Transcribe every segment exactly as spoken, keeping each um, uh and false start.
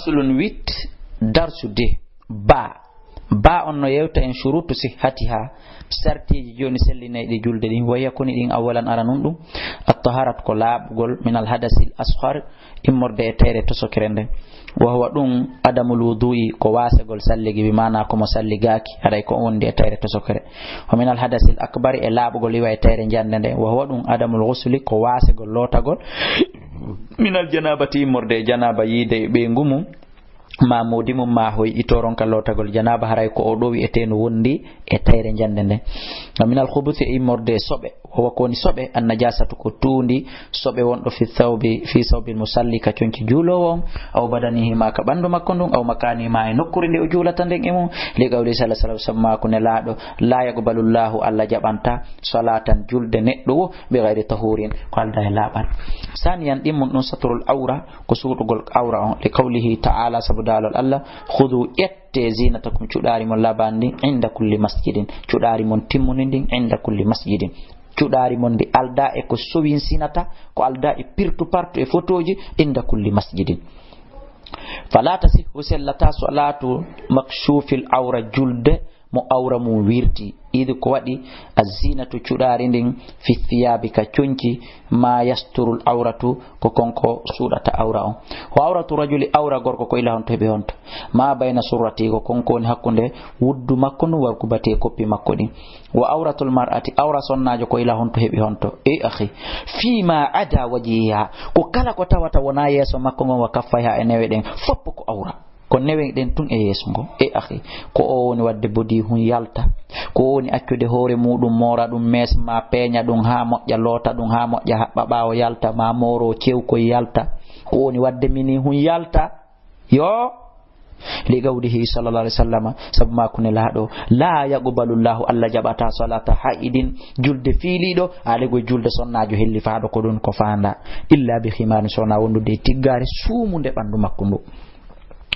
Faslun, huit, darsu de, ba. Ba on no yewta en shurutu sihhatiha, sartiji joni sellinayɗi julde ɗin. Wa hiya, koni ɗin, awwalan, aranun ɗum, at-taharatu, ko laaɓugol, min al-hadasil asghar, immorde e tayre tosokere nden. Wa huwa, ɗum, adamul wudu'i, ko wasegol salligi, bi maana ko mo salligaaki, haray ko on wondi e tayre tosokere. Wa min al-hadasil akbari, e laaɓugol iwa e tayre njande nden. Wa huwa, ɗum, adamul ghusli, ko wasegol lootagol, min al-janabati, immorde e janaba, yiide e ɓeyngu mum, ma moodi mum, ma hoy itoron ka lootagol janaba, haray ko o ɗowi e tenu wondi e tayre njande nden. Wa min al-khubuthi, e immorde e soɓe, wa huwa, ko woni soɓe, an-najasatu, ko tuundi, soɓe wonɗo fi thawbi, fi thawbil musalli, ka conci juuloowo on, aw badanihi, ma ka ɓandu makko ndun, aw makanihi, ma e nokkure nde o juulata nden e mum, li qawli sallallahu alaihi wasallam, sabu maaku Nelaaɗo, la yaqbalu Llahu, Allah jaɓanta, salatan, julde neɗɗo wo, bi ghayri tahurin, ko aldaa e laaɓal. Saniyan, ɗimmun ɗum, satrul awra, ko suuɗugol awra on, li qawlihi ta'ala, sabu daalol Allah, khudhu, ƴette, zinatakum, cuɗaari mon laabandi, inda kulli masjidin, cuɗaari mon timmundi ndin, inda kulli masjidin. Cuɗaari mon ndi aldaa e ko sowinsinata, ko aldaa e pirtu partu e fotooji, inda kulli masjidin. Fala tasihhu, sellata, salatu makshufil awra, julde mo awra mum wirti. Idi, ko waɗi, azzinatu, cuɗaari ndin, fi thiyabi, ka conci, ma yasturul awratu, ko konko suuɗata awra on. Wa awratu rajuli, awra gorko, ko ila honto heɓi honto. Ma bayna surrati, ko konko woni hakkunde wuddu makko ndun, wa rukubati, e koppi makko ɗin. Wa awratul mar'ati, awra sonnaajo, ko ila honto heɓi honto. E akhi, fima ada wajhiha, ko kala ko tawata wona yeeso makko ngon, wa kaffayha, e newe ɗen, foppo ko awra. Ko newe ɗen tun e yeeso ngon. E akhi, ko o woni wadde bodi hun yalta, ko o woni accude hoore muɗum, moora ɗum mees, ma peeña ɗum haa moƴƴa, loota ɗum haa moƴƴa, haɓɓa ɓaawo yalta, ma mooro cewkoy yalta, ko o woni wadde mini hun yalta. Yo, li qawlihi sallallahu alaihi wasallama, sabu maaku Nelaaɗo, la yaqbalu Llahu, Allah jaɓata, salata haidin, julde fiiliiɗo, alegol julde sonnaajo hellifaaɗo ko ɗum ko faanda, illa bi khimarin, sona wondude e tiggaare suumunde ɓandu makko ndu.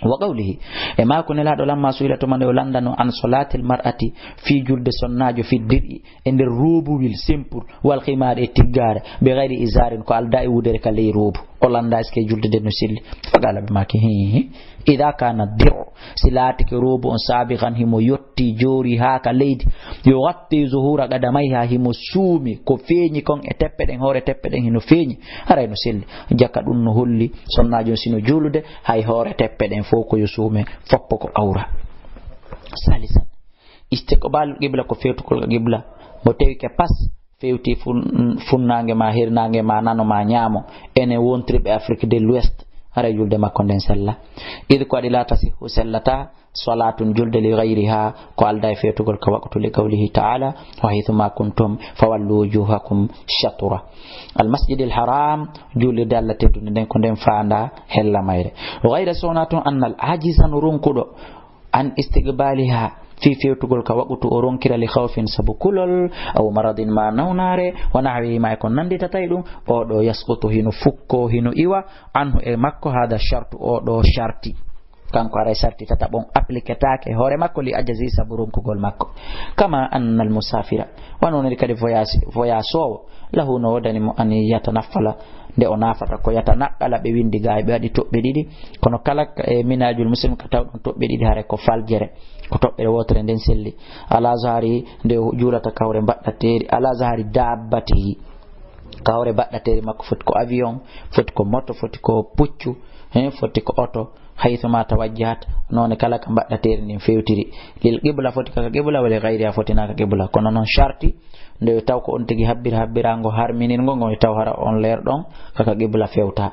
Wa qawlihi, e maaku Nelaaɗo, lamma su'ila, tuma nde o landano, an salatil mar'ati, fii julde sonnaajo, fi dir'i, e nder roobuwil simple, wal khimar, e tiggaare, bi ghayri izarin, ko aldaa e wudere ka ley roobu. O landa est-ce que julde nden no selli. Faqala, ɓe maaki, hi, hi. Idha kana dir'u, si laatike roobu on, sabighan, himo yotti, joori haa ka leydi, yughatti zuhura qadamayha, himo suumi ko feeñi kon e teppe ɗen, hoore teppe ɗen hino feeñi, haray no selli. Jaka ɗum no holli sonnaajo on sino juulude, hay hoore teppe ɗen fow ko yo suume, foppo ko awra. Salisan, istiqbalul qibla, ko fewtugol ka qibla. Mo tewike pas, fewti fun-, funnaange ma, hirnaange ma, nano ma, ñaamo. Enen wontirɓe Afrique de l'Ouest, haray julde makko nden sella. Idi, ko waɗi, la tasihhu, sellata, salatun, julde, li ghayriha, ko aldaa e fewtugol ka waqtu, li qawlihi ta'ala, wa haythuma kuntum fawallu wujuhakum shatra. Al masjidil haram, juulirde Allah teddunde nden, ko nden faanda hella mayre. Wa ghayra, sona tun, annal ajiza, no ronkuɗo, an istiqbaliha, fii fewtugol ka waqtu, o ronkira, li khawfin, sabu kulol, aw maradin, ma nawnaare, wa nahwihi, ma e ko nanditata e ɗum, o ɗo, yasqutu, hino fukko, hino iwa, anhu, e makko, hada shartu, o ɗo sharti. Kanko haray sarti tataɓo on appliquetaake e hoore makko, li ajazi, sabu ronkugol makko. Kama annal musafira, wano woniri kadi voyage, voyasoowo, lahu, no woodani mo, an yatanaffala, nde o naafata ko yatanaqqala, ɓe windi ga, ɓe waɗi toɓɓe ɗiɗi, kono kala ka, e minajul muslim, ka taw ɗon toɓɓe ɗiɗi, haray ko faljere, ko toɓɓere wootere nden selli. Ala zahari, nde o juulata ka hoore mbaɗɗateeri, ala zahari dabbatihi, ka hoore mbaɗɗateeri makko, foti ko avion, foti ko moto, foti ko puccu, hen, foti ko oto, haythuma tawajjahat, noone kala ka mbaɗɗateeri ndin fewtiri. Lil qibla, foti ka, ka qibla, wa li ghayriha, fotinaa ka qibla. Kono non sharti, nde taw ko on tigi habbir-, habbirango harminirngo, ngon taw hara on leer ɗon, ka, ka qibla fewta.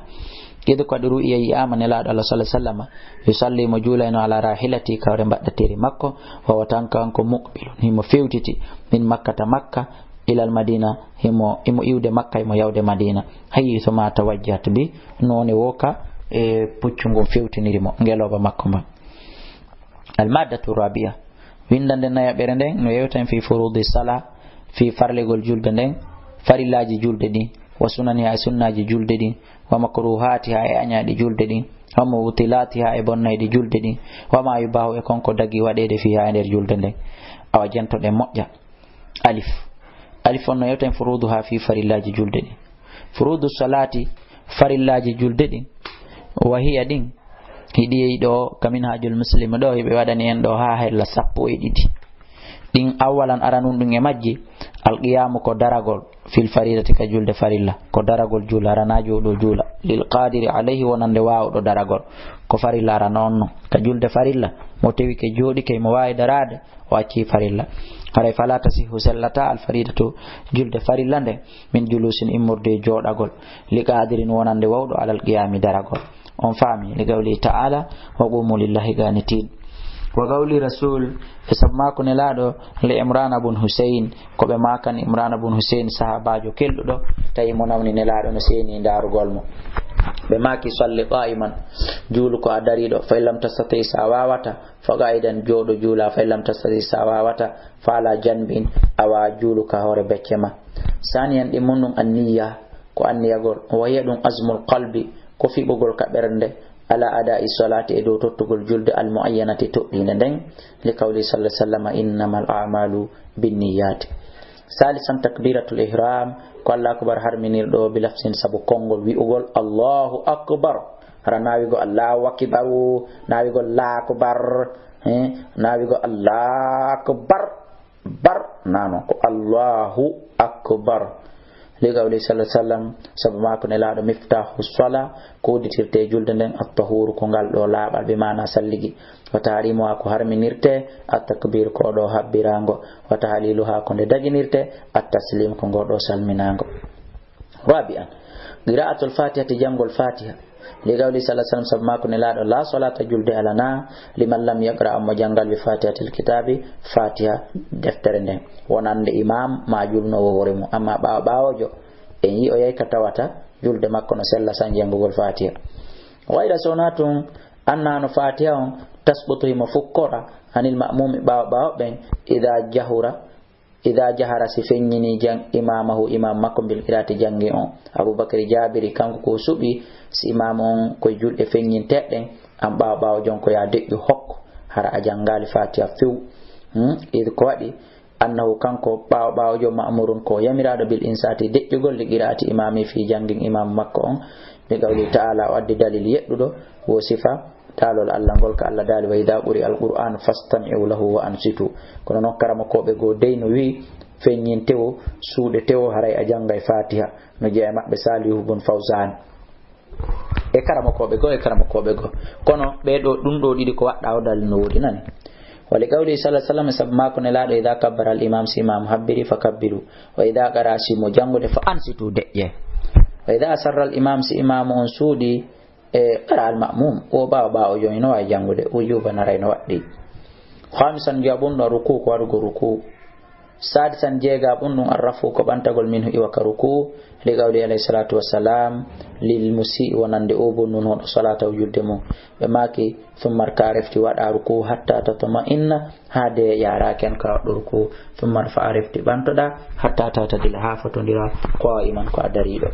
Id ko waɗi ru'iya yi'aama Nelaaɗo Allah sallallahu alaihi wasallam, yusalli, mo juulayno, ala rahilati, ka hoore mbaɗɗateeri makko, wa huwa, tan kanko, muqbilun, himo fewtiti, min Makkata, Makka, ilal Madina, himo, himo iwde Makka, himo yawde Madina. Haythuma tawajjahat bi, noone wo ka, e, puccu ngun fewtiniri mo, ngelooba makko mba. Al maddatu rabia, windande nayaɓere nden, no yewta en fi furudi sala, fi farlegol julde nden, farillaaji julde ɗin, wa sunaniha, e sunnaaji julde ɗin, wa makruhatiha, e añaaɗi julde ɗin, wa mubtilatiha, e bonnayɗi julde ɗin, wa ma yubahu, e konko dagi waɗeede fiha, e nder julde nden. Awa jentoɗen moƴƴa. Alif. Alif on no yewta en furuduha, fi farillaaji julde ɗin. Furudu salati, farillaaji julde ɗin. Wa hiya, ɗin, Hiɗi yehi ɗo ka Minhajul Muslim ɗo, hiɓe waɗani en ɗo haa hella sappo e ɗiɗi. Ɗin awwalan aranun ɗum e majji, alqiyaamu ko daragol, fil faridati ka julde farilla, ko daragol juula, hara na jooɗo juula, lil qadiri alayhi wonande waawɗo daragol, ko farilla arano on non, ka julde farilla, mo tewi ke jooɗi kay mo waawi daraade, o acci farilla. Haray fala tasihu sellata al faridatu julde farilla nde, min julusin immorde e jooɗagol, li qadirin wonande wawɗo alal qiyami daragol. On faami, li qawli ta'ala, wa qumu lillahi qanitin. Wa qawli rasul, e sabu maako nelaaɗo, li Imrana bun Huseyn, ko ɓe maakan Imrana bun Huseyn, sahaabaajo kelɗuɗo, tawi mo nawni nelaaɗo no seeni ndaarugol mo. Ɓe maaki, salli qa'iman, juulu ko a dariiɗo, fa in lam tastati, sa waawata, fa qa'idan, jooɗo juula, fa in lam tastati, sa waawata, fa ala janbin, awa juulu ka hoore becce ma. Saniyan, ɗi mun ɗum anniya, ko anniyagol, wa hiya ɗum azmul qalbi, ko fiɓugol ka ɓernde, ala ada'i salati, e dow tottugol julde, al muayyanati, toɗɗinde nden, li qawli sallallahu alaihi wasallam, innamal a'malu binniyati. Salisan, takbiratul ihram, ko Allahu akbar harminirɗo, bi lafsin, sabu konngol wi'ugol, Allahu akbar. Hara na wi'ugol Allahu akbaru, na wi'ugol Allahu akbar, eh, na wi'ugol Allahu akbar, bar, na non, ko Allahu akbar. Li qawli sallallahu alaihi wasallam, sabu maako nelaaɗo, miftahu sala, ko udditirte julde nden, at-tahuru, ko ngal ɗo laaɓal, bi maana salligi. Wa tahrimuha, ko harminirte, at-takbir, ko ɗo habbirango. Wa tahliluha, ko nde daginirte, at-taslim, ko ngo ɗo salminango. Rabi'an, qira'atul fatihati, janngol fatiha. Li qawli sallallahu alaihi wasallam, sabu maako nelaaɗo, la salata, julde alana, liman lam yaqra, ammo janngal, bi fatihatil kitabi, fatiha deftere nden, wonande imam ma julnoowo hoore mum, amma ɓaawo ɓaawojo, en yi o yay ka tawata julde makko no sella san janngugol fatiha. Wa ida sona tun, annano fatiha on, tasbutu, himo fukkora, anil ma'mumi, ɓaawo ɓaawo ɓen, ida jahura, ida jahara, si feññini jan-, imamahu, imam makko, bil qira'ati, janngi on. Abubakari Jabiri, kanko ko suɓi, si imam on koye julɗe feññinteɗen, an ɓaawo ɓaawo jon ko ya deƴƴu hokko, hara a janngali fatiha few. Hmm? Id ko waɗi, annahu, kanko ɓaawo ɓaawo jon, ma'murun, ko yamiraɗo, bil insati, deƴƴugol, li qira'ati imami, fi janngin imam makko on, bi qawli ta'ala, o addi dalil yeɗɗuɗo, wo sifa, daalol Allah ngol, ka Allah daali, wa idha quri al-Qur'anu fastami'u lahu wa ansitu. Kono non karamokooɓe goo dey no wi'i, feññin tewo, suuɗe tewo, haray a janngay Fatiha. No jeyaa e maɓɓe Salihu bun Fawzan. E karamokooɓe goo, e karamokooɓe goo. Kono ɓee ɗoo, ɗum ɗoo ɗiɗi ko waɗɗaa o dalil no woodi nani. Wa li qawli sallallahu alaihi wasallam, sabu maako Nelaaɗo, idha kabbara al-imam, si imaamu habbiri, fa kabbiru. Wa idha qara, si mo janngude, fa ansitu, deƴƴee. Wa idha asarra al-imam, si imaamu on suuɗi, e qara al-ma'mum, o ɓaawo ɓaawo jooni no waawi janngude, wujuban haray no waɗɗii. Khamisan, njoya ɓun ɗon, ruku, ko waɗugol ruku. Sadisan, jeega ɓun ɗun, arrafu, ko ɓantagol, minhu, iwa ka ruku, li qawli alayhi salatu wassalam, lil musi'i, wonande o bonnunooɗo salatahu, julde mum. Ɓe maaki, thumma arka, refti waɗa ruku, hatta tatma'inna, haa deeƴa, raki'an, ka waɗɗo ruku, thumma arfa, refti ɓantoɗa, hatta ta'tadila, haa fotondira, qa'iman, ko a dariiɗo.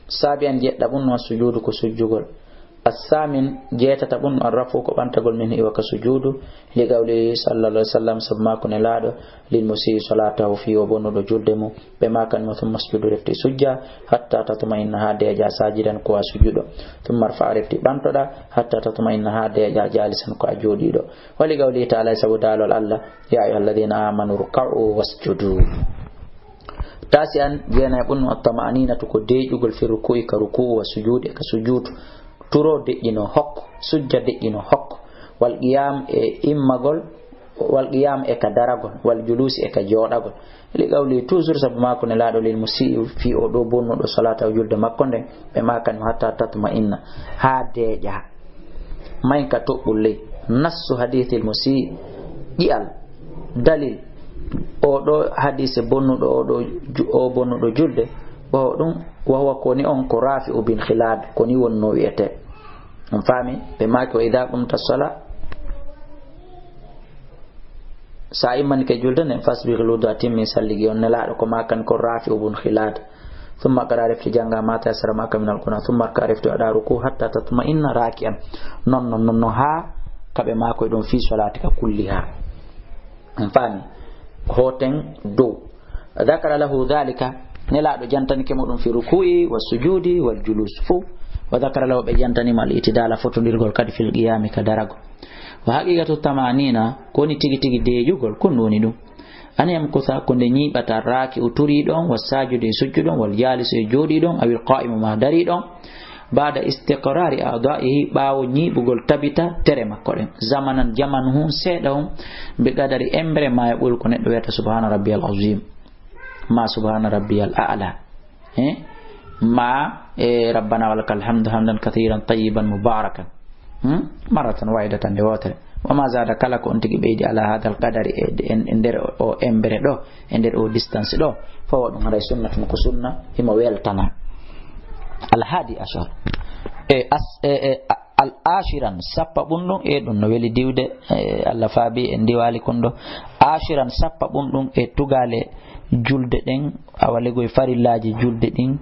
Sabi'an, jeɗɗa ɓun ɗun, as-sujudu, ko sujjugol. As-samin, jeetata ɓun, arrafu, ko ɓantagol, minhu, iwa ka sujuudu, li qawli sallallahu alaihi wasallam, sabu maako Nelaaɗo, lil musii salatahu, fii o bonnuɗo julde mum, ɓe maakan mo, thumma asjudu, refti sujja, hatta tatma'inna, haa deeƴa, sajidan, ko a sujuɗo, thumma arfa, refti ɓantoɗa, hatta tatma'inna, haa deeƴa, jalisan, ko a jooɗiiɗo. Wa li qawlihi ta'ala, sabu daalol Allah, ya ayyuhalladhina amanu rka'u wasjudu. Tasi'an, jeenay ɓun, at-tama'ninatu, ko deeƴugol, fi ruku'i, ka ruku'u, wa sujuudi, ka sujuudu. Turo deƴƴino hokko, sujja deƴƴino hokko. Wal qiyam, e immagol, wal qiyam, e ka daragol, wal julusi, e ka jooɗagol. Li qawli, toujours sabu maako Nelaaɗo, lil musii, fii o ɗoo bonnuɗo salata, o julde makko nden, ɓe maakan mo, hatta tatma'inna, haa deeƴa. Mayn ka toɓɓul ley. Nassu hadithil musii, ƴi'al, dalil, o ɗoo hadise bonnuɗo, o ɗoo ju-, o bonnuɗo julde, o ɗum, wa huwa, ko ni on, ko Rafi'u bin Khilad, ko ni wonno wi'ete. On faami? Ɓe maaki, wa idha qumta sala, sa immani ke julde nden, fasbighil wudu, a timmi salligi on. Nelaaɗo ko maakan ko Rafi'u bin Khilad. Thumma qara, refti jannga, ma tayassara ma'aka minal Qur'an. Thumma arka, refti waɗa ruku, hatta tatma'inna raki'an. Non, non, non, non, haa kaɓe maako e ɗon fi salatika kulliha. On faami? Hooten dow. Dhakara lahu dhalika. Nelaaɗo jantanike mo ɗum fi ruku'i wa sujudi wal julus fof. Wa dhakara lahu, ɓe jantani mo al itidala, fotondirgol kadi fil qiyami, ka daragol. Wa haqiqatu tamanina, ko woni tigi tigi deejugol, ko ɗum woni ɗum. An yamkusa, ko nde ñiiɓata, raki o turiiɗo on, wa sajudu e sujjuɗo on, wal jalisu e jooɗiiɗo on, awil qa'imu ma dariiɗo on, ba'da istiqrari a'da'ihi, ɓaawo ñiiɓugol tabita tere makko ɗen. Zamanan, jamanu hun seeɗa hun, bi qadari embere ma yaɓul, ko neɗɗo wiyata subhana rabbiyal azim, ma subhana rabbiyal a'la. Eh? Ma, eh, rabbana walakal hamdu hamdan kathiran tayyiban mubarakan. Hmm? Maratan wahidatan, nde wootere. Wa ma zada, kala ko on tigi ɓeydi ala hadal qadari, e, e, e nder o embere ɗo, e nder o distance ɗo, fa wa ɗum haray sunnatun, ko sunna, himo weltana. Al hadi ashar. E as-, e, e, a-, al ashiran, sappa ɓun ɗum, e ɗum no weli diwde, e, Allah faabi en diwaali kun ɗo. Ashiran, sappa ɓun ɗum, e tugale julde ɗen, awa legoy farillaaji julde ɗin,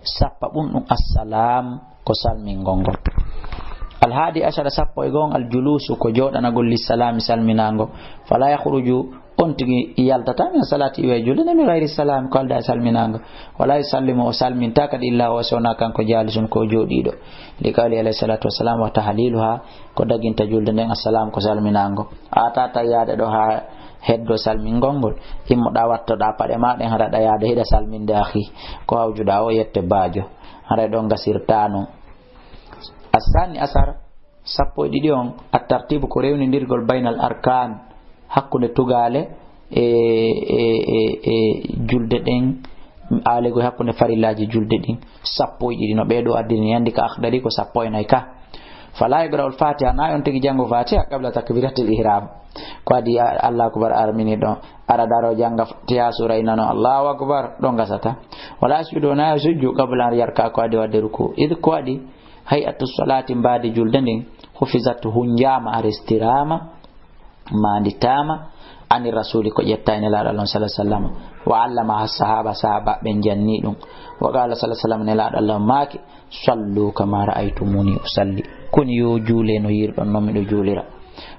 sappa ɓun ɗum, assalam, ko salmingol ngol. Al hadi ashara, sappo e go'o, al julusu, ko jooɗanagol, lissalami, salminango. Fala yakhruju, on tigi yaltata min salati, iwa e julde nde, min gayri salami, ko alda e salminango. Wala yusallimu, o salminta kadi, illa huwa, so wona kanko, jalisun, ko jooɗiiɗo. Li qawli alayhi salatu wassalam, wa tahliluha, ko daginta julde nden, assalam, ko salminango. A tata yaade ɗo ha heddo salmingol ngol. Immoɗa wattoɗa paɗe ma ɗen, haraɗa yaade hiɗa salminde akhi. Ko hawjuɗa o yette baajo. Haray ɗon gasirta non. Assani asar, sappo e ɗiɗi on, at-tartibu, ko rewnindirgol baynal arkan, hakkunde tugale e, e, e, e julde ɗen, alegoy hakkunde farillaaji julde ɗin, sappo e ɗiɗi no ɓee ɗo addini, andi ka Akhdari ko sappo e nayi ka. Fala yaqra'ul Fatiha, na on tigi jango Fatiha qabla takbiratil ihram. Ko adi a-, Allahu akbar armini ɗon, ara daro janga Fatiha sura inano Allahu akbar, ɗon gasata. Wala yasjudu, na sujju qabla an yarka, ko adi wadde ruku. Id, ko adi hay'atu salati, mbaadi julde ndin, hufizat, hunjama, arestirama, manditama, ani rasuli, ko ƴetta e Nelaaɗo Allah sallallahu alaihi wasallam. Wa allama sahaba, sahaba ɓen janni ɗum. Wa qala sallallahu alaihi wasallam, Nelaaɗo Allah maaki, sallu kama ra'aytumuni usalli. Kun yo juule no yirɗon non miɗo juulira.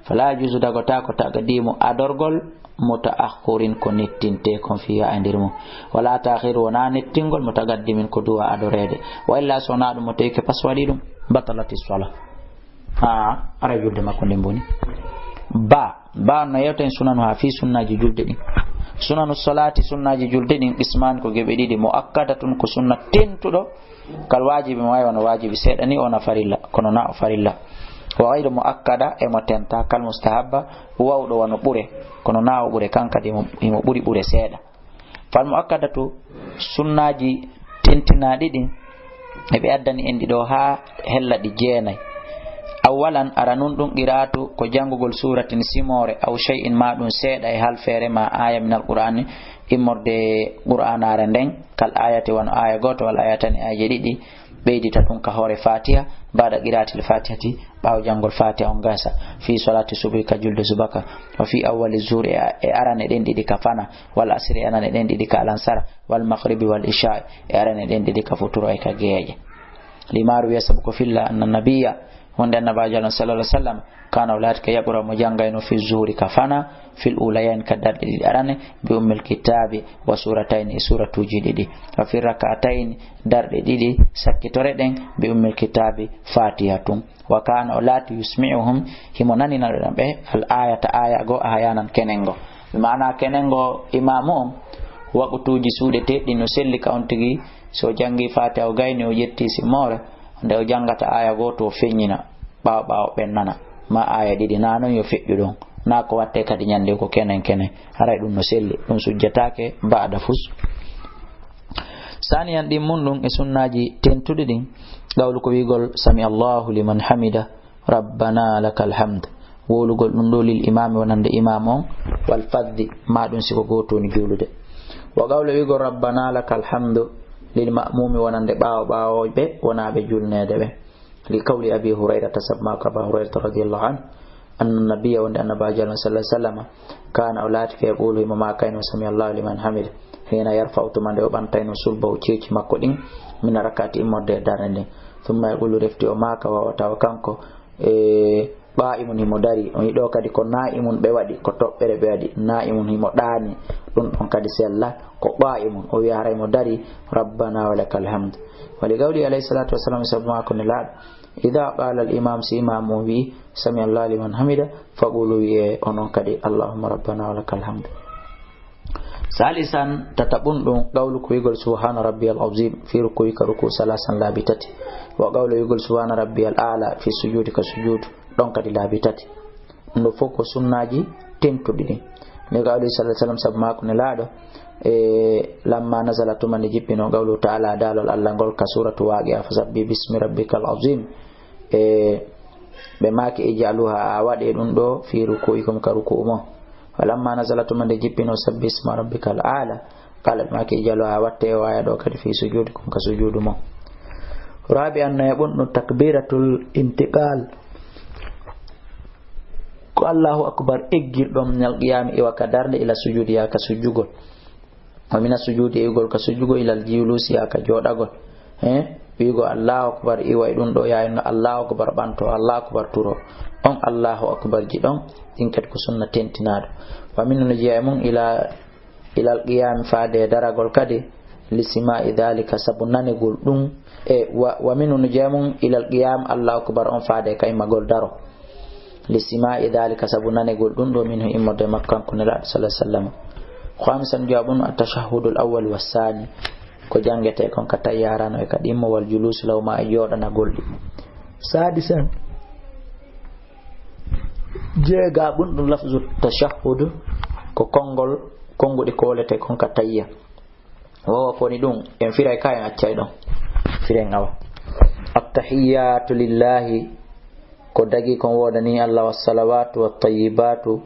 Fala yajuzu, dagota ko taqdimu, adorgol, mutaakhirin, ko nettinte kon, fiha, e nder mum. Wala ta'khir, wona nettingol, mutaqaddimin, ko duwa adoreede. Wa illa, so wona ɗum, mo tawi ke pas waɗi ɗum, batalati sala. Ha, ara julde makko nden boni. Ba, ba no yewta en sunanu ha fi sunnaji julde ɗin. Sunanu salati, sunnaji julde ɗin, qisman, ko geɓe ɗiɗi, muakkadatun, ko sunna tentuɗo, kal wajibi, mo wawi wona wajibi seeɗa ni, wona farilla, kono na o farilla. Wa ghayru muakkada, e mo tenta, kal mustahabba, wawɗo wano ɓure, kono na o ɓure, kan kadi himo, himo ɓuri ɓure seeɗa. Fal muakkadatu, sunnaaji tentinaɗi ɗin, e ɓe addani en ɗi ɗo haa hella ɗi jeenay. Awwalan, aranun ɗum, qiraatu, ko janngugol suuratin simoore, aw shay'in, ma ɗum seeɗa e halfeere, ma aaya min alqur'ani, immorde qur'aanaare nden, kal aayati, wano aaya gooto, wal aayatani, aaye ɗiɗi, ɓeydita ɗum ka hoore Fatiha, ba'da qiraatil Fatihati, ɓaawo janngol Fatiha on gasa, fi salati subhi, ka julde subaka, wa fi awwali zuhri, e, e arane ɗen ɗiɗi ka fana, wal asri, e arane ɗen ɗiɗi ka alansara, wal maghribi wal isha, e arane ɗen ɗiɗi ka futuro e ka geeƴe. Lima ruwiya, sabu ko filla, anna nabiyya, wonde annabaajo Allah sallallahu alaihi wasallam, kana o laati ka yaqra, mo janngayno fi zuhri ka fana, fil ulayayn, ka darɗe ɗiɗi arane, bi ummil kitabi wa suratayn, e suratuuji ɗiɗi, wa fi rak'atayn, darɗe ɗiɗi sakkitore ɗen, bi ummil kitabi, Fatiha tun. Wa kana, o laati, yusmi'uhum, himo nanina ɗon ɓe, al ayata, aya goo, ahyanan, kenengo. Bi maana kenengo, imaamu on, waqtuuji suuɗeteeɗi ɗin no selli ka on tigi, so o janngi Fatiha, o gayni, o ƴetti simoore, nde o janngata aya gooto, o feññina, ɓaawo ɓaawo ɓen nana, ma aya ɗiɗi, na non yo feƴƴu ɗon, na ko watte kadi ñande ko kenen kenen, haray ɗum no selli, ɗum sujjataake ba'da fus. Saniyan, ɗin mun ɗum e sunnaaji tentuɗi ɗin, qawlu, ko wi'gol, sami Allahu liman hamida, rabbana lakal hamd. Wowlugol ɗum ɗo lil imaami, wonande imaam on, wal faddi, ma ɗum si ko gooto woni juulude. Wa qawlu, wi'gol, rabbana lakal hamdu, lil ma'muumi, wonande ɓaawo ɓaawoɓe, wonaaɓe julneede ɓe. Li qawli Abi Hurayrata, sabu maako Aba Hurayrata radiyallahu anhu, anna nabiyya, wonde annabaajo Allah sallallahu alaihi wasallam, kana, o laatike, yaqulu, himo maakayno, sami Allahu liman hamida, hina yarfa'u, tuma nde o ɓantayno, sulbahu, ceeci makko ɗin, min rak'ati, immorde e darnde nden. Thumma yaqulu, refti o maaka, wa huwa, tawa kanko, e, Qaa'imun, himo dari. On yiɗo kadi ko naa'imun ɓe waɗi, ko toɓɓere ɓe waɗi. Naa'imun, himo ɗaani. Ɗum ɗon kadi sella. Ko qaa'imun, o wi'a haray mo dari, "Rabbana wa lakal hamd." Wa li qawli alayhi salatu wassalam, sabu maako Nelaaɗo, "Idha qala al imam", si imam on wi'i, "Sami Allahu liman hamida", faqulu, wi'e onon kadi, "Allahumma rabbana wa lakal hamd." Salisan, tataɓun ɗum, qawlu ko wi'ugol subhana rabbiyal azim fi ruku'i ka ruku salasan laabi tati. Wa qawlu wi'ugol subhana rabbiyal a'la fi sujudi ka sujudu, ɗon kadi laabi tati. Ɗum ɗo fof ko sunnaaji tentuɗi ɗin. Nde ko alayhi salatu wasalam, sabu maako Nelaaɗo, e lamma nazala tuma nde jippino, qawlu ta'ala, daalol Allah ngol ka suratu Waqi'a, "Fasabbih bismi rabbikal azim." E ɓe maaki, "Ij'aluha", a waɗe ɗum ɗo fi ruku'ikum, ka ruku'u mon. Wa lamma nazala tuma nde jippino, "Sabbih isma rabbikal a'la", qala ɓe maaki, "Ij'aluha", watte o aya ɗo kadi fi sujudikum, ka sujudu mon. Rabi'an, nayaɓun ɗum takbiratul intiqal. Ko Allahu akbar eggirɗon minal qiyami iwa ka darnde, ila sujudi yaa ka sujjugol. Wa mina sujudi e iwgol ka sujjugol, ilal julusi yaa ka jooɗagol. He? Wi'ugo Allahu akbar iwa e ɗum ɗo, yaa inno Allahu akbar ɓanto, Allahu akbar turo. On Allahu akbar ji ɗon, ɗin kadi ko sunna tentinaaɗo. Wa min no jeyaa e mum ila ilal qiyam, faade e daragol kadi, li sima'i dhalika, sabu nanegol ɗum. E wa, wa minu nujamun ilal qiyam, Allahu akbar on faade e kaymagol daro, li sima'i dhalika, sabu nanegol ɗum ɗo, minhu, immorde e makko kanko Nelaaɗo sallallahu alaihi wasallam. Khamisan, jawabun, at-tashahhudul awwal wa thani, ko jangete kon ka tayya arano e ka ɗimmo, wal julus lahuma, e jooɗanagol ɗi. Sadisan, jeegaɓun ɗum lafzu tashahhud, ko konngol, konnguɗi koolete kon ka tayya. Wawa ko woni ɗum, en firay ka, en accay ɗon. Firen awa. Attahiyatu lillahi, ko dagi kon woodani Allah, wassalawatu wattayyibatu,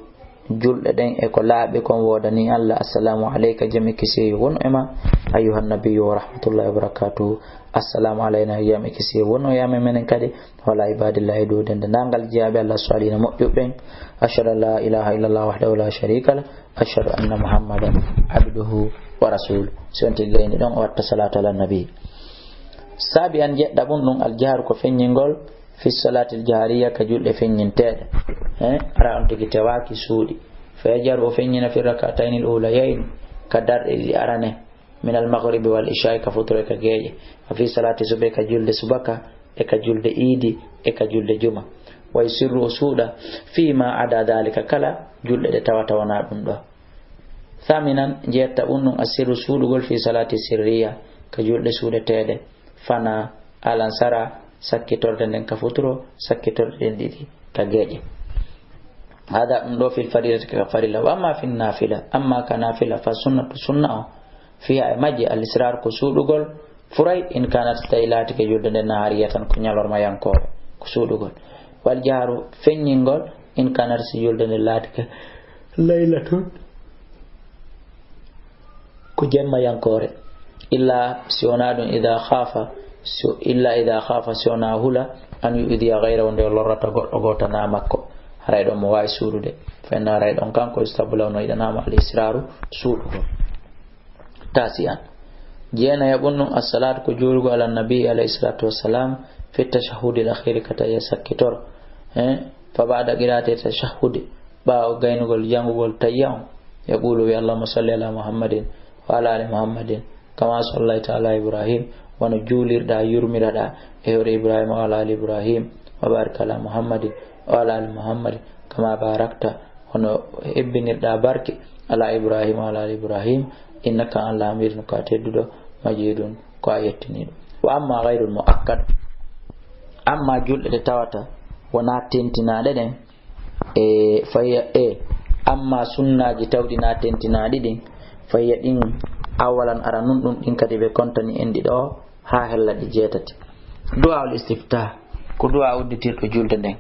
julɗe ɗen e ko laaɓi kon woodani Allah. Assalamu alayka, jam e kisiyee won e ma, ayyuhan nabiyyu wa rahmatullahi wa barakatuhu. Assalamu alayna, jam e kisiyee won o yaame menen kadi, wala ibadillahi, e dow denndaangal jiyaaɓe Allah salihiina moƴƴuɓe ɓen. Ashhadu an la ilaha illallah wahdahu la sharika lah. Ashhadu anna Muhammadan abduhu wa rasuluh. Si on tigi gayni ɗon, o watta salatu ala nabi. Saabi an jeɗɗa ɓun ɗum, aljahru ko feññingol, fi salatil jahariya, ka julɗe feññinteeɗe. He, ara on tigi tewaaki suuɗi. Fa yajharu, o feññina, fi rakataynil ulayayni, ka darɗe ɗiɗi arane. Minal maghribi wal isha'i, ka futuro e ka geeƴe. Wa fi salati subhi, ka julde subaka, e ka julde iidi, e ka julde juma. Wa yusirru, o suuɗa, fi ma ada dhalika, kala julɗe ɗe tawata wona ɗum ɗo. Thaminan, jeetta ɓun ɗum, assirru, suuɗugol, fi salati sirriya, ka julɗe suuɗeteeɗe, fana, alan sara, sakkitorde nden ka futuro, sakkitorde ɗen ɗiɗi ka geeƴe. Hada, ɗum ɗo, fil faridati, ka farilla. Wa amma fin nafila, amma ka nafila, fa sunnatu, sunna o, fiha, e majje, al israr, ko suuɗugol, furay, in kanat, tawi laatike julde nden nahariyatan, ko ñalorma yankoore, ko suuɗugol. Wal jahru, feññingol, in kanat, si julde nden laatike laylatun, ko jemma yankoore. Illa si wona ɗum, ida khafa, si, illa ida khafa, si wona hula, an yu'diya ghayrahu, nde lorrata goɗɗo gooto na makko. Haray ɗon mo waawi suuɗude. Fa inna, haray ɗon kanko, yustahabbu lahu, no yiɗanama, al israru, suuɗugol. Tasi'an. Jeenaya ɓun ɗum, as-salatu, ko juulugo, ala nabi alayhi salatu wassalam, fi tashahhudi al akhiri, ka tayya sakkitoro. Eh? Fa ba'da qira'ati tashahhudi, ɓaawo gaynugol, jangugol tayya on, yaqulu, wi, Allahumma salli ala Muhammadin wa ala ali Muhammadin, kama sallayta ala Ibrahim, wano juulirɗa, yurmiraɗa e hoore Ibrahim, wa ala ali Ibrahim, wa barik ala Muhammadin wa ala ali Muhammadin, kama barakta, hono hebbinirɗa barke, ala Ibrahima, ala ali Ibrahim, innaka, an, la hamidun, ko a tedduɗo, majidun, ko a yettiniɗo. Wa amma ghayrul muakkad, amma julɗe ɗe tawata wona tentinaɗe ɗen, e faya, e amma sunnaaji tawɗi na tentinaaɗi ɗin, faya ɗin awalan ara nun ɗum, ɗin kadi ɓe kontani en ɗi ɗo, haa hella ɗi jeetati. Du'aul istiftah, ko du'a udditirɗo julde nden.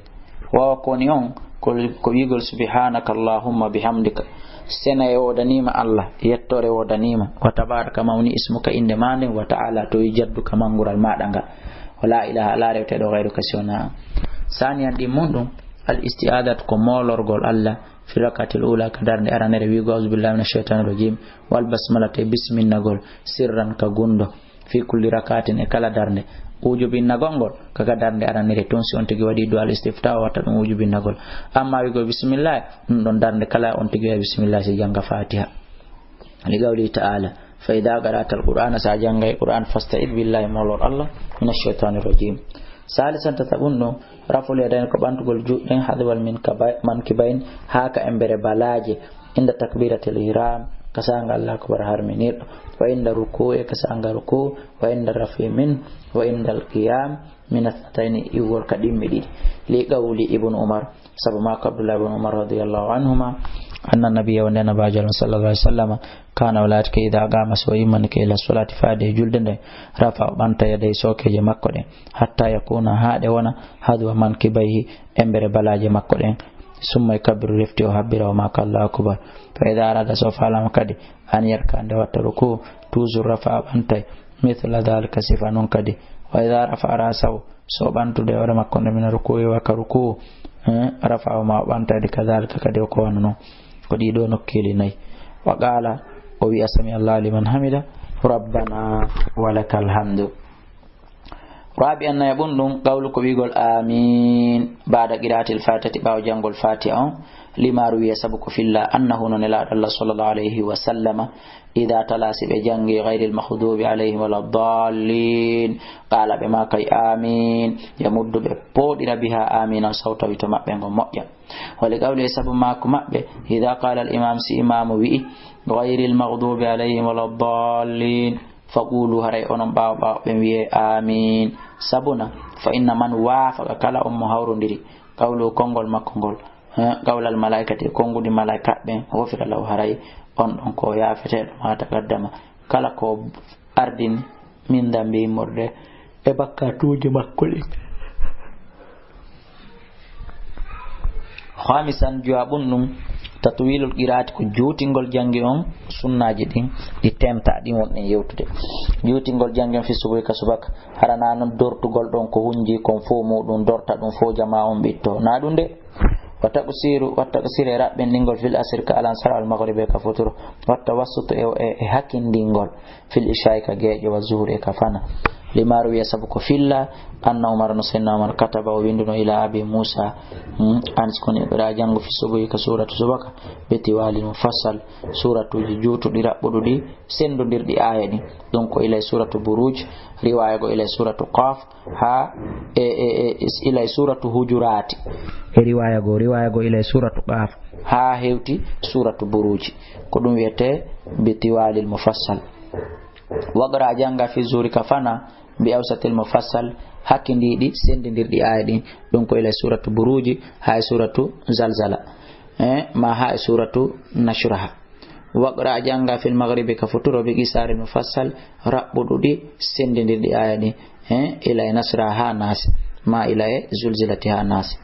Wawa ko woni on, ko, ko wi'ugol, subhanaka Allahumma bihamdika. Sena e woodaniima Allah, yettoore woodaniima. Wa tabaraka, mawni, ismuka, innde ma nden, wa ta'ala, towi jadduka, mangural maɗa ngal. Wa la ilaha, alaa rewteeɗo, gayruka, si wonaa an. Saniyan, ɗin mun ɗum, al isti'adat, ko moolorgol Allah, fi rakatil ula, ka darnde aranere, wi'ugol, auzu billahi minash shaitanir rajim, wal basmalata, e bisminnagol, sirran, ka gundo. Fi kulli rakatin, e kala darnde. Wujubinnagol ngol, kaka darnde aranire tun, si on tigi waɗi du'al istifta, o watta ɗum wujubinnagol. Amma wi'ugol bismillah, ɗum ɗon darnde kala on tigi wi'a bismillah si janga Fatiha. Li qawlihi ta'ala, "Fa idha qara'ta al-Qur'ana", sa jangay Qur'an, "fasta'id billahi", molor Allah, "minash shaytanir rajim." Salisan, tataɓun ɗum, raf'ul yadayn, ko ɓantugol juuɗe ɗen, hadwal min kaba-, mankibayn, haa ka embere balaaje, inda takbiratil ihram, ka sanga Allahu akbar harminirɗo, wa inda ruku'i, ka sanga ruku', wa inda raf'i min, wa inda al-qiyam min athnatayni, iwgol ka ɗimmi ɗiɗi. Li qawli Ibn Umar, sabu maako Abdullah ibn Umar radiyallahu anhuma, anna nabiyya, wonde Nabaajo Allah sallallahu alaihi wasallam, kana, o laatike, idha qama, so o immanike, ila salati, faade e julde nde, rafa, o ɓanta, yadayhi, sookeeje makko ɗen, hatta yakuna, haa ɗe wona, hadwa mankibayhi, embere balaaje makko ɗen. Summa yukabbiru, refti o habbira, o maaka Allahu akbar. Fa idha arada, so faalama kadi, an yarka, nde watta ruku, toujours rafa, o ɓantay, mithla dhalika, sifa non kadi. Wa idha rafa ra'sahu, so ɓantude hoore makko nde mina ruku'i, wa ka ruku, eh, rafa, o ma o ɓantay, kadhalika, kadi o ko wano non. Ko ɗiɗo nokkeeli nayi. Wa qala, o wi'a, "Sami Allahu liman hamida, rabbana wa lakal hamdu." Rabi'an, nayaɓun ɗum, qawlu, ko wi'gol amin ba'da qira'atil fatihati, ɓaawo janngol Fatiha on, lima ruwiya, sabu ko filla, annahu, no Nelaaɗo Allah sallallahu alayhi wa sallama, idha tala, si ɓe janngi, ghayril maghdubi alayhim wala dallin, qala, ɓe maakay amin, yamuddu, ɓe pooɗira, biha, amin on, sawtahu, wito maɓɓe ngon moƴƴa. Wa li qawli, sabu maaku maɓɓe, idha qala al imam, si imaamu wi'i, ghayril maghdubi alayhim wala dallin, faqulu, haray onon ɓaawo ɓaawo ɓen wi'e, "Amin." Sabuna, fa inna man wafaqa, kala on mo hawrondiri, qawlu, konngol makko ngol, eh, qawlal malaikati, e konnguɗi malaika ɓen, ghufira lahu, haray on ɗon ko yaafeteeɗo, ma taqaddama, kala ko ardini, min dambi, immorde e bakkatuuji makko ɗin. Khamisan, juwaɓun ɗum, tatwilul qiraati, ko juutingol janngi on, sunnaaji ɗin, ɗi tenta, ɗin wonɗen yewtude. Juutingol janngi on fi subuhi, ka subaka, hara na non dortugol ɗon ko hunji kon fof muɗum, dorta ɗum fof jama on ɓitto. Na ɗum de. Wa taqsiru, wa taqsiru e raɓɓinɗingol fil asri ka alansar, al maghribi ka futuro. Wa tawassutu e, e, e hakindingol. Fil isha'i ka geeƴe, wa zuhri e ka fana. Lima ruwiya, sabu ko filla, anna Umar, no Seydina Umar, kataba, o winduno, ila Abi Musa, hmm, an sikoni ɓeɗa janngo fi subuhi ka suratu subaka, be tiwali mufassal, suratuji juutuɗi raɓɓuɗuɗi, sendondirɗi aya ɗin. Ɗum ko ilay suratu Buruj, riwaya go ilay suratu Qaf, ha e, e, e, ilay suratu Hujurati. E riwaya go, riwaya go ilay suratu Qaf, ha hewti suratu Buruji. Ko ɗum wiyete bi tiwalil mufassal. Waqra, a jannga fi zuhri ka fana, bi awsatil mufassal, hakkindiɗi, sendindirɗi aya ɗin. Ɗum ko ila suratu Buruji, ha e suratu Zalzala, eh, ma ha e suratu Nashraha. Waqra, a jannga fil maghribi ka futuro, bi qisaril mufassal, raɓɓuɗuɗi, sendindirɗi aya ɗin, eh, ila e Nasra ha Nasi, ma ila e Zulzilati ha Nasi.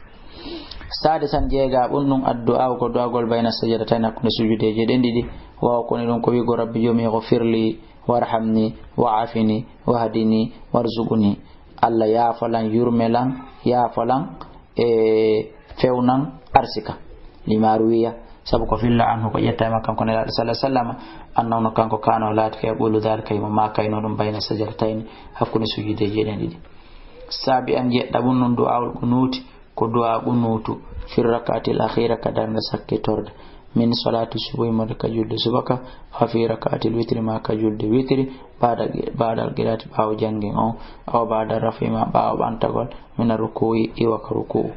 Sadisan, jeega ɓun ɗum, addu'a ko du'agol bayna sajadatayn, hakkunde sujudeje ɗen ɗiɗi. Wawa koni ɗum ko wi'go, "Rabbi joomi, ghfirli, warhamni, wa'afini, wahdini, warzuqni." Allah yaafolan, yurmelan, yaafolan, e fewnan, arsika. Lima ruwiya, sabu ko filla anhu, ko ƴetta e makko kanko Nelaaɗo sallallahu alaihi wasallam, annahu, no kanko, kana, o laati, ka yaqulu dhalika, himo maakayno ɗum, bayna sajadatayn, hakkunde sujudeje ɗen ɗiɗi. Sabi'an, jeɗɗa ɓun ɗum, du'aul qunuti, ko du'a qunutu, fi rak'atil akhira, ka darnde sakkitorde, min salati subhi, immorde ka julde subaka, aw fi rak'atil witri, ma ka julde witri, ba'da, ba'dal qira'ati, ɓaawo janngen on, aw ba'da raf'i, ma ɓaawo ɓantagol, min ruku'i, iwa ka ruku'u.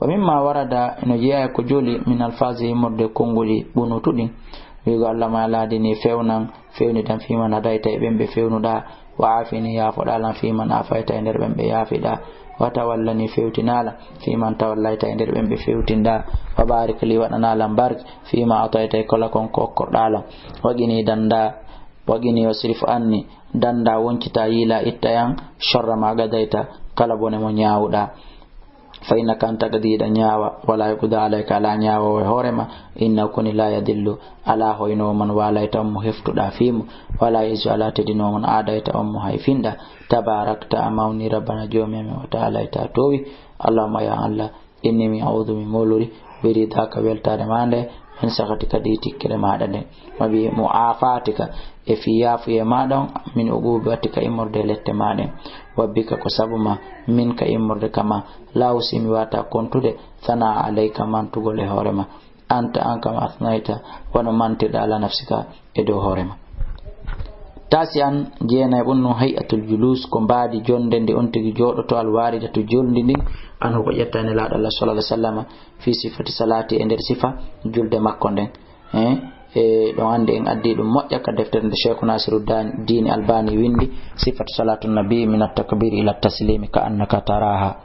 Wa mimma warada, ino jeyaa e ko joli, min alfazi, immorde konnguli qunutu ɗin, wi'go, Allahumma, ya Allah, hdini, fewnan, fewnidan, fiman hadayta, e ɓen ɓe fewnuɗa, wa afini, yaafoɗa lan, fiman afayta, e nder ɓen ɓe yaafiɗa, wa tawallani, fewtinaa lan, fiman tawallayta, e nder ɓen ɓe fewtinɗa, wa barik li, waɗanaa lan barke, fima atayta, e kala kon ko okkorɗa lan, wa qini, danda, wa qini, wasrif anni, danda, woncita, yiila, itta e an, sharra ma qadayta, kala bone mo ñaawuɗa. Fa innaka, an taqdi, hiɗa ñaawa, wala yuqda alayka, alaa ñaawoowo e hoore ma, innahu, koni, laa yadillu, alaa hoynoowo, man waalayta, on mo heftuɗa fii mo, wala yu'izzu, alaa teddinoowo, man aadayta, on mo hayfinɗa, tabarakta, a mawni, rabbana, joomi amen, wa ta'alayta, a toowi. Allahumma, ya Allah, inni, mi a'udu, mi moolori, bi ridaka, weltaare ma nde, min sakhatika, ɗi tikkere maɗa ɗen, wa bi mu'afatika, e fii yaafuye maɗa on, min uqubatika, immorde e lette ma ɗen. wa bika ko sabu ma, minka immorde kama, laa usii mi waata kontude, sanaa alayka mantugol e hoore ma, anta an kama asnayta wano mantirɗa ala nafsika e dow hoore ma. Tasi an jeenay ɓun ɗun hay'atul julus ko mbaadi jonde nde on tigi jooɗoto alwaridatu jolndi ndin, an ko ƴetta e Nelaaɗo Allah sallallahu alaihi wasallam fi sifati salati e nder sifa julde makko nden. Eh, e ɗon anndi en addi ɗum moƴƴa ka deftere nde Sheikh Nasiruddin Albani windi, sifatu salatu nabi min at-takbir ila at-taslimi ka annaka taraha.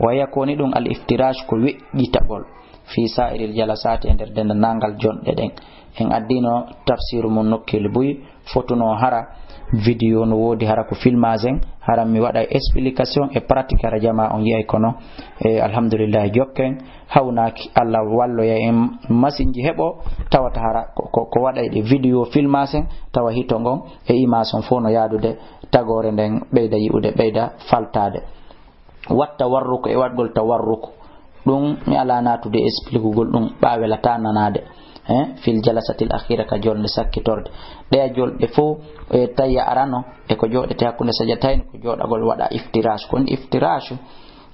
Wa yakuni ɗum al-iftirash ko weƴƴitagol fi sa'iril jalasati e nder dendangal jonɗe ɗen. En addino tafsiru mun nokkeli buy, fotuno hara video no woodi hara ko filmage en, hara mi waɗa explication e pratique hara jama on yi'ay kono. E alhamdulillah jokken, hawnaaki Allah walloya en masinji heɓo tawata hara ko, ko, ko waɗay ɗe video filmage en tawa hito ngon e image on fof no yaadude tagore nden ɓeyda yi'ude ɓeyda faltaade. Wat tawarruku e waɗgol tawarruku. Ɗum mi alaa naatude e explikugol ɗum, ɓaa welataa nanaade. Eh, fil jalasatil akhira ka jolde sakkitorde. Ɗeya jolɗe fof, e tawi a arano e ko jooɗete hakkunde sajatayni, ko jooɗagol waɗa iftirash. Ko woni iftirash?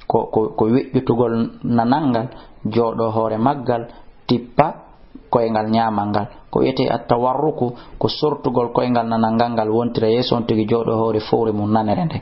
Ko, ko, ko weƴƴutugol nanal ngal, jooɗo hoore maggal, tippa koyngal ñaamal ngal. Ko wiyetee at-tawarruku, ko sortugol koyngal nanal ngal, ngal wontira yeeso on tigi jooɗo hoore fowre mum nanere nden.